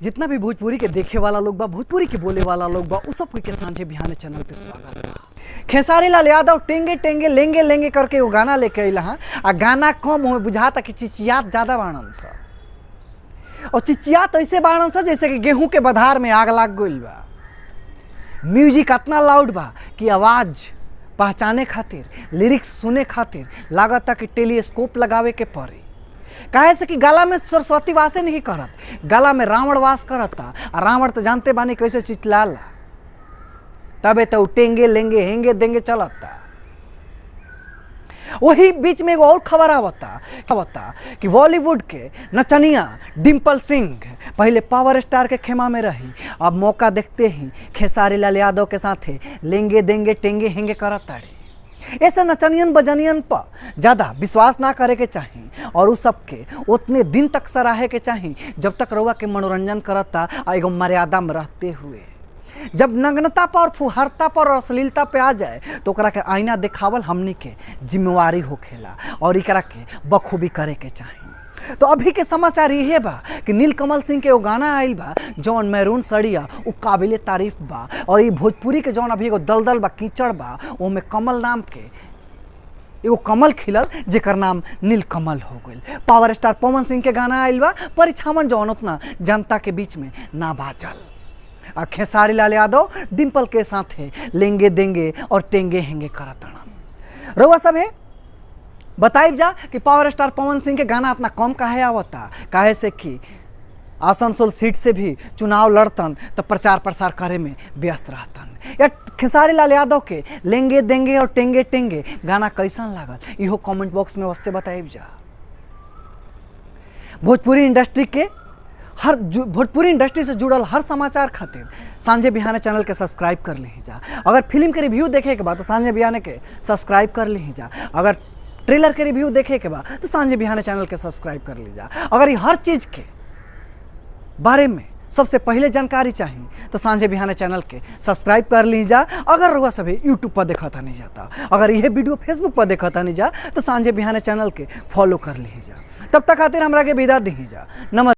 जितना भी भोजपुरी के देखे वाला लोग बा, भोजपुरी के बोले वाला लोग बा, उ सब के सांझे बिहाने चैनल पे स्वागत बा। खेसारी लाल यादव टेंगे टेंगे लेंगे लेंगे करके वो गाना लेके अइला हँ, आ गाना कम हो बुझाता कि चिचियात ज़्यादा बाणन सा, और चिचियात ऐसे बाणन सा जैसे कि गेहूं के बधार में आग लाग गइल बा। म्यूजिक इतना लाउड बा कि आवाज़ पहचाने खातिर, लिरिक्स सुने खातिर लागता कि टेलीस्कोप लगावे के पड़ी। काहे से कि गला में सरस्वती वासे नहीं करत, गला में रावण वास करता, आ रावण तो जानते बानी कैसे चितलाला, तबे तो टेंगे लेंगे हेंगे देंगे चलता। वही बीच में एगो और खबर आवता आवता कि बॉलीवुड के नचनिया डिम्पल सिंह पहले पावर स्टार के खेमा में रही, अब मौका देखते ही खेसारी लाल यादव के साथे लेंगे देंगे टेंगे हेंगे करत ताड़ी। ऐसे नचनियन बजनियन पर ज़्यादा विश्वास ना करे के चाही और उ सबके उतने दिन तक सराहे के चाही जब तक रउआ के मनोरंजन करता आ एगो मर्यादा में रहते हुए। जब नग्नता पर, फुहरता पर और अश्लीलता पे आ जाए तो ओकरा के आईना देखावल हमनी के जिम्मेवारी होखेला और एकरा के बखूबी करे के चाही। तो अभी के समाचार इहे बा कि नीलकमल सिंह के एगो गाना आइल बा जौन मैरून सड़िया, उ काबिले तारीफ बा, और ये भोजपुरी के जौन अभी एगो दलदल बा, कीचड़ बा, ओमे कमल नाम के एगो कमल खिलल जेकर नाम नीलकमल हो गइल। पावर स्टार पवन सिंह के गाना आइल बा परिछावन जौन उतना जनता के बीच में ना बाचल, आ खेसारी लाल यादव डिम्पल के साथे लेंगे देंगे और टेंगे हेंगे करतड़न। रउआ सब है बताइब जा कि पावर स्टार पवन सिंह के गाना इतना कम काहे आवता? काहे से कि आसनसोल सीट से भी चुनाव लड़तन तो प्रचार प्रसार करे में व्यस्त रहतन। या खेसारी लाल यादव के लेंगे देंगे और टेंगे टेंगे गाना कैसन लागल, इहो कमेंट बॉक्स में अवश्य बताइब जा। भोजपुरी इंडस्ट्री के हर भोजपुरी इंडस्ट्री से जुड़ल हर समाचार खातिर सांझे बिहाने चैनल के सब्सक्राइब कर ली जा। अगर फिल्म के रिव्यू देखे के बाद तो सांझे बिहाने के सब्सक्राइब कर ली जा। अगर ट्रेलर के रिव्यू देखे के बाद तो सांझे बिहाने चैनल के सब्सक्राइब कर ली जा। अगर ये हर चीज़ के बारे में सबसे पहले जानकारी चाहिए तो सांझे बिहाने चैनल के सब्सक्राइब कर ली जा। अगर रुआ सभी यूट्यूब पर देखा नहीं जाता, अगर यह वीडियो फेसबुक पर देखा नहीं जा तो सांझे बिहाने चैनल के फॉलो कर ली जा। तब तक खातिर हमरा के विदा दी जा। नमस्कार।